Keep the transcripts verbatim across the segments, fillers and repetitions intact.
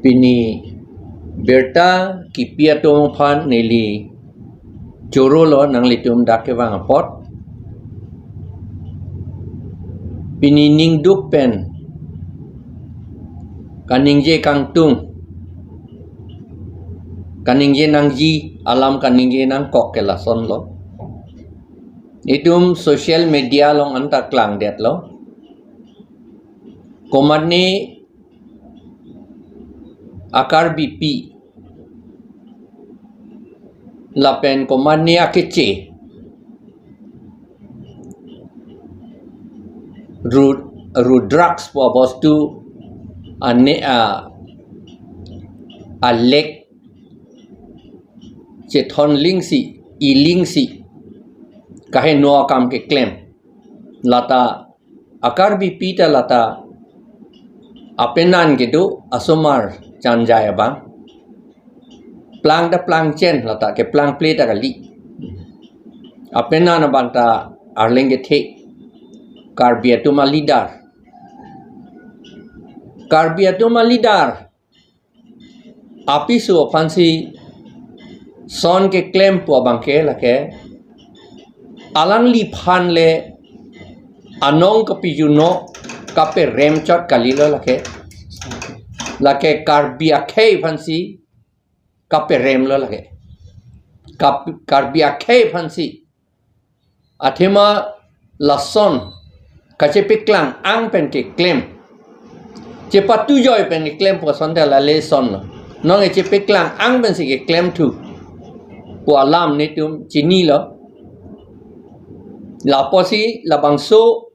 Pini birta kipi atum aphan neli chorolo nanglitum dak kevang apot. Pini ningduk pen kaningje kangtung, kaningje nangji alam kaningje nangkok ke lasonlo. Itum social media along anta klangdetlo. Komatne a-Karbipi lapen komatne a-Keche Ru-, Rudraks pu abostu ane a, alek chethon lingsi, ilingsi kaheno akam keklem. Lata a-Karbipi ta lata apenan kedo asomar chanjai abang. Plang ta plangchen, lata keplang ple ta kali. Apenan abang ta arleng kethe. Karbi atum a-leader. Karbi atum a-leader apiso aphansi son keklem pu abang ke lake alangliphan le anong kapijuno kaperem chot kalilo lake. Lake Karbi akhei aphansi kaperemlo lake. Kap-, Karbi akhei aphansi. Athema lason kachepeklang ang pen keklem, chepatujoi pen keklem pu ason ta la lesonlo. Nonke chepeklang ang pensi keklem thu pu alam netum chinilo. Lapusi labangso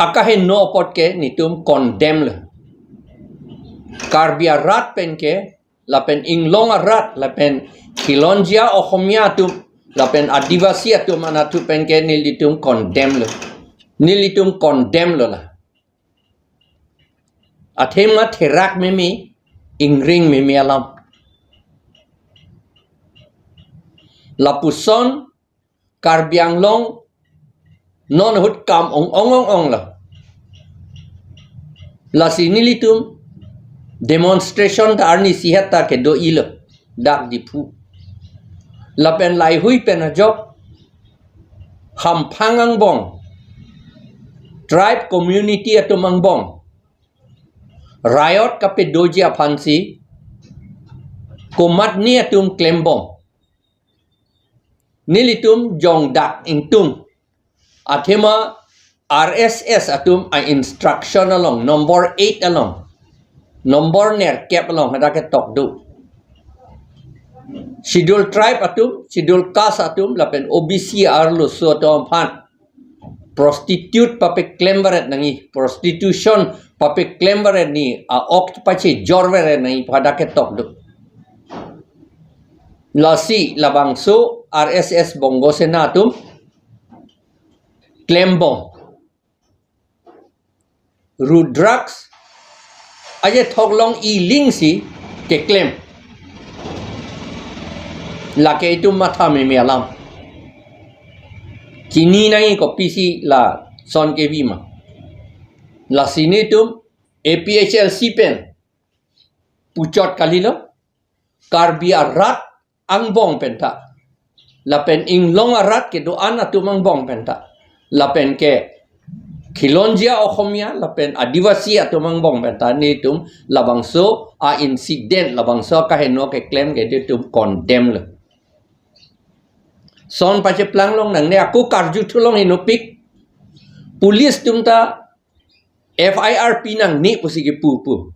akaheno apot ke netum condemn lo. Karbi arat pen ke lapen inglong arat lapen Khilonjia Ohomia atum lapen Adivasi atum anatthu pen ke nelitum condemn lo. Nelitum condemn lo la. Athema therak meme, ingring meme alam. Lapuson Karbi Anglong non ahut kam ong ong ong ong lo. Lasi nelitum demonstration ta arni sihat ta kedo-ilo dak Diphu. Lapen laihui pen ajok hamphang angbong, tribe community atum angbong riot kapedoji aphansi komatne atum klembom. Nelitum jongdak ingtung. Athema R S S atum a-instruction along, number eight along, number nerkep along hadak ketok do. Schedule tribe atum, schedule caste atum, lapen O B C arloso atum aphan prostitute papeklem varet nangji, prostitution papeklem varet nangji, a-ok pachejor varet nangji pu hadak ketok do. Lasi labangso R S S Bongo Sena atum klembom. Rudraks aje thoklong ilingsi keklem. Lake itum matha meme alam. Chini nangji kopisi lason kevi ma. Lasi netum A P H L C pen puchot kalilo. Karbi arat angbong penta, lapen inglong arat kedo-an atum angbong penta, lapen ke Khilonjia Ohomia lapen Adivasi atum angbong penta netum labangso a-incident, labangso akaheno keklem ke netum condemn lo. Son pacheplang long nangne, ako karju thulong henopik. Police atum ta F I R pi nangne pusi kepu pu.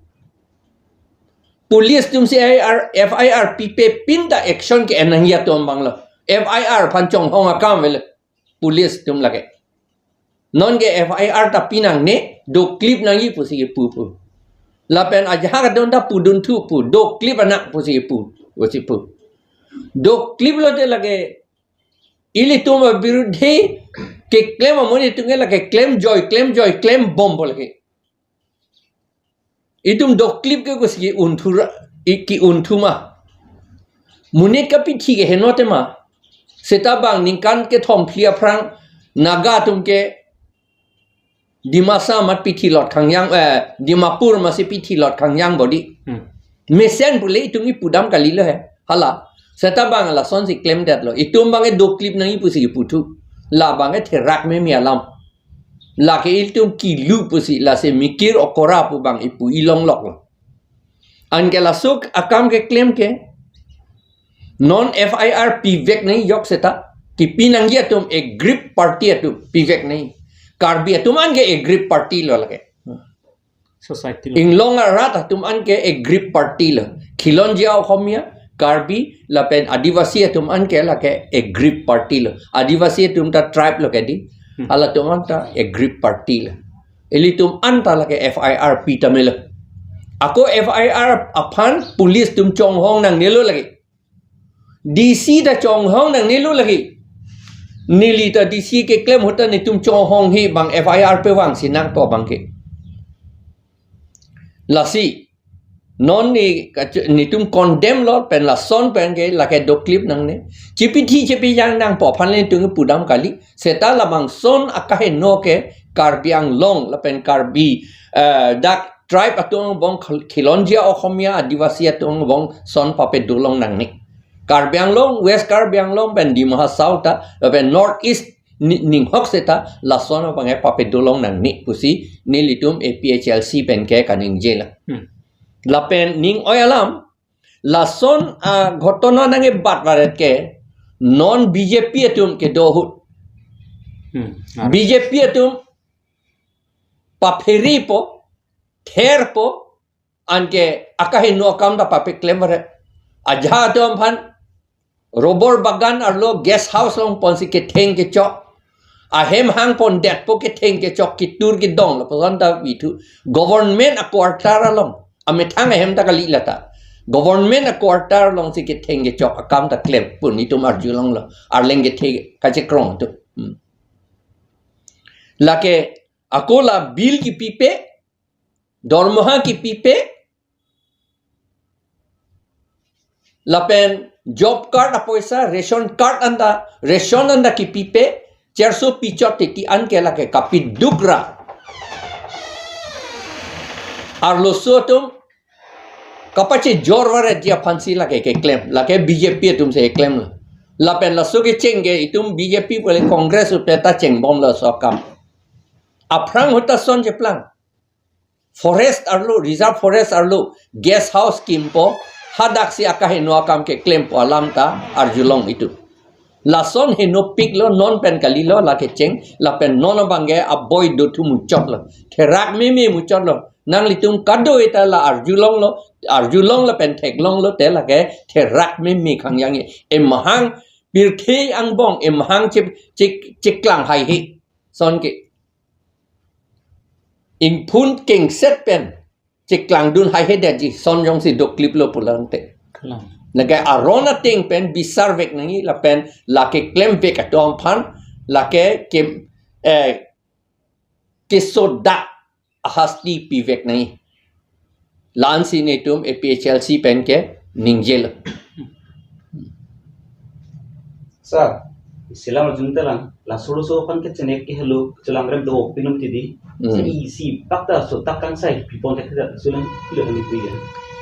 Police atumsi I R, F I R pipe pin ta action ke-en nangji atum abang lo. F I R aphan chonghong akam avelo police atum lake. Nonke F I R ta pi nangne, doklip nangji pusi kepu pu. Lapen ajahak adon ta pudun thu pu, doklip anak pusi kepu, pusi pu. Doklip lote lake ilitum abirudhe keklem amonit atum ke lake klemjoi, klemjoi, klembompo lake. Itum doklip ke kosi ki-un thu ra, i ki-un thu ma. Monit kapithi ke henote ma. Seta bang ningkan kethom phli aphrang Naga atum ke Dimasa amat pithi lot khangjang, eh, Dimapur amatsi pithi lot khangjang bodi. Hmm. Mesen pule itum ipu dam kalilo he. Hala. Seta bang lasonsi klemdetlo. Itum bang e doklip nangji pusi ipu thu. La bang e therak meme alam. Lake itum kilu pusi lasi mikir okora pu bang ipu ilongloklo. Anke laso akam keklem ke non F I R pivek nangji jok seta. Kipi nangji atum aggrieved party atum pivek nangji. Karbi atum anke aggrieved party lo lake. Society lo. Inglong arat atum anke aggrieved party lo. Khilonjia Oxomiya, Karbi, lapen Adivasi atum anke lake aggrieved party lo. Adivasi atum ta tribe lo kedi. Hmm. Halatum anta aggrieved party lo. Ilitum anta lake F I R pi tame lo. Ako F I R aphan police atum chonghong nangnelo lake. D C ta chonghong nangnelo lake. Neli ta D C keklem ahut ta netum chonghong he bang F I R pevangsi nangpo bang ke. Lasi non ne kach-, netum condemn lo pen lason pen ke lake doklip nangne. Chipithi chipijang nangpo aphan le netum ipu dam kali. Seta labangson akaheno ke Karbi Anglong lapen Karbi, eh, dak tribe atum angbong Khil-, Khilonjia Oxomiya Adivasi atum angbong son papedo long nangne. Karbi Anglong, West Karbi Anglong pen Dima Hasao ta, lapen North East ni-, ninghok seta lason abang e papedo long nangne pusi nelitum A P H L C pen ke kaningje lo. Hmm. Lapen ning oi alam, lason, ah, ghotona nangkebat varet ke non B J P atum kedo ahut. Hmm. B J P atum papherepo, therpo, anke akaheno akam ta papeklem varet. Ajahak atum aphan rubber bagan arlo guest house along ponsi ketheng kechok. Ahem hang pondetpo ketheng kechok kitur kidong lapuson ta vithu. Government a quarter along. Amethang ahem ta kali lata. Government a quarter alongsi ketheng kechok akam ta klem pu netum arju longlo. Arleng kethe kachekrong atum. Hmm. Lake ako la bill kipipe, dormoha kipipe, lapen job card apoisa, ration card anta, ration anta kipipe, cherso pichot titi anke lake kapiduk ra. Arloso atum kapachejor varetji aphansi lake keklem, lake B J P atumsi keklem lo. Lapen laso kecheng ke itum B J P pule Congress upe ta chengbomlo laso akam. Aphrang ahut ta son cheplang. Forest arlo, reserve forest arlo, guest house kimpo, hadaksi akaheno akam keklempo alam ta arjulong itum. Lason henopiklo non pen kalilo la kecheng, lapen non abang ke aboi dothu muchotlo. Therak meme muchotlo. Nanglitum kado-eta la arjulonglo, arjulong lapen theklonglo te lake therak meme khangjang e. Emahang pirthe angbong, emahang chip, chik, chiklang haihe. Son ke. Ingphun kengset pen chiklangdun haihedetji son jongsi dokliplo pulote. Kalang. Lake aron ateng pen bisar vek nangji lapen lake klemvek atum aphan lake kem, eh, kesodak ahasti pivek nangji. La-ansi netum A P H L C pen keningjelo. Sir, isi alam arjuntelang, laso laso aphan ke chenek ke helo, chelang rem do pinum tidi. Hmm. Sir, isi pakta so tak kangsai pipon ke tidak sulang pilo kami puya.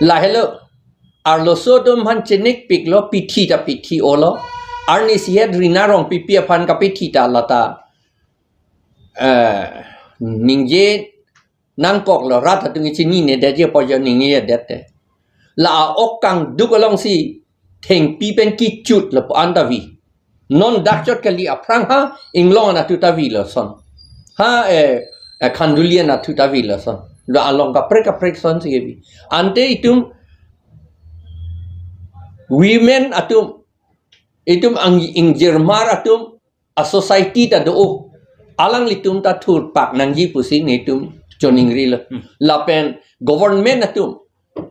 Lahelo, arloso atum aphan chenekpiklo, pithi ta pithi-olo. Arnisi het Rina Rongpipi aphan kapithi ta lata, eh, ningje nangkoklo, rat atum ke chininedetji apojo ningjedette. La a-ok kangduk alongsi thengpi pen kichut lapu anta vi. Non dakchot kali, aphrang ha Inglong anatthu ta vilo son. Ha, eh, eh, Khanduli anatthu ta vilo son. La along kaprek kaprek sonsi kevi. Ante itum women atum, itum ang ingjirmar atum, a-society ta do, alanglitum ta thurpak nangji pusi netum choningrilo. Hmm. Lapen government atum,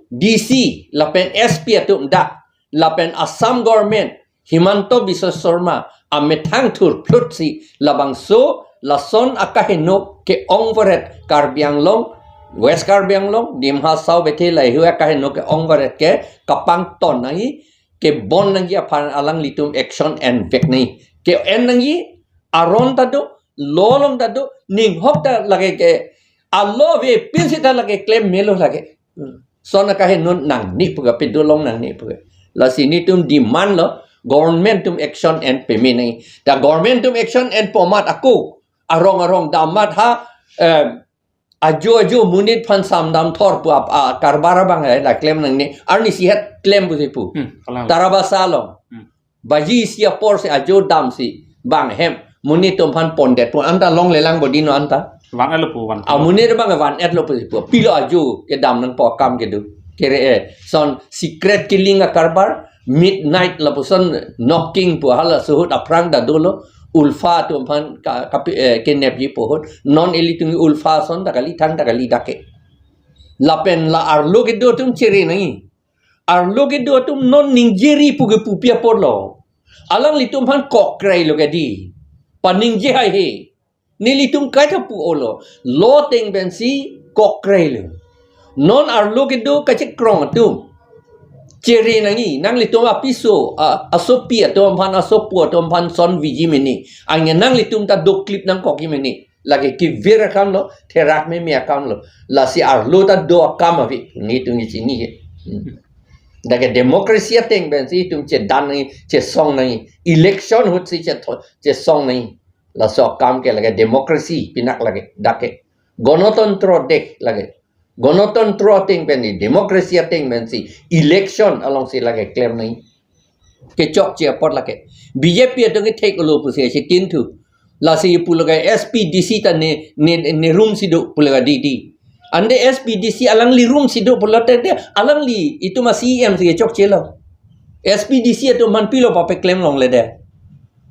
D C, lapen S P atum dak, lapen Assam government, Himanta Biswa Sarma, amethang thurphlutsi labangso lason akaheno ke-ong varet Karbi Anglong, West Karbi Anglong, Dima Hasao bethe laheihui akaheno ke-ong varet ke kapangton nangji, kebon nangji aphan alanglitum action envek nangji. Ke-en nangji aron ta do, law along ta do, ning hok ta lake ke, a law ave pinsi ta lake klem melo lake. Hmm. Lason akahe non nangne pu ke, pado long nangne pu ke. Lasi nelitum demand lo, government atum action en pame nangji. Ta government atum action en po amat ako arong arong dam amat ha, eh, ajo ajo monit aphan samdam thor pu ap-, a karbar abang hai la klem nangne. Arnisi het klem pusi pu. Hmm, kalang. Tarabasa along. Hmm. Baji isi apor si ajo damsi bang hem monit atum aphan pondet pu anta longle lang bodi no anta. Van-etlo pu van. A monit abang van-etlo pusi pu. Pilo ajo kedam nangpo akam kedo. Kere-e. Lason secret killing akarbar, midnight lapuson knocking pu hala suhut aphrang ta dolo. Ulfa atum aphan ka, kapi, eh, kenepji pu ahut. Non ilitum Ulfa ason ta kali, thang ta kali dak ke. Lapen la arlo kedo atum chere nangji. Arlo kedo atum non ningjeri pu ke pupi apotlo. Alanglitum aphan kokrei lo ke di. Paningje haihe. Nelitum kaita pu-olo. Law ateng pensi kokrei lo. Non arlo kedo kachekrong atum chere nangji, nanglitum apiso, a, asopi atum aphan, asopo atum aphan son viji mene. Anke nanglitum ta doklip nangkokji mene. Lake kevir akam lo, therak meme akam lo. Lasi arlo ta do akam ave, nelitum chinihe. Hmm. Dak ke democracy ateng pensi itum chedan nangji, chesong nangji. Election ahut si chetho-, chesong nangji. Laso akam ke lake democracy pinak lake dak ke. Gonotantro dek lake. Gonotantro ateng pen ni, democracy ateng pensi election alongsi lake klem nangji. Kechokche apot lake. B J P atum ke thek-olo pusi si tin thu. Lasi pulo ke S P D C ta ne, ne, ne room si do pulo ke di di. Ante S P D C alangli room si do pulote te alangli itum a-C E M si kechokche lo. S P D C atum aphan pilo papeklem longledet.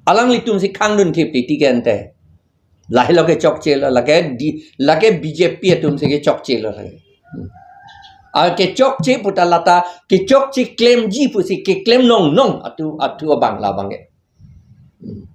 Alanglitum si khangdun thip titi ke ante. Lahelo kechokche lo, lake di, lake B J P atum si kechokche lo lake. Hmm. A kechokche pu ta lata, kechokche klemji pusi keklem nongnong atum, atum abang labang ke. Hmm.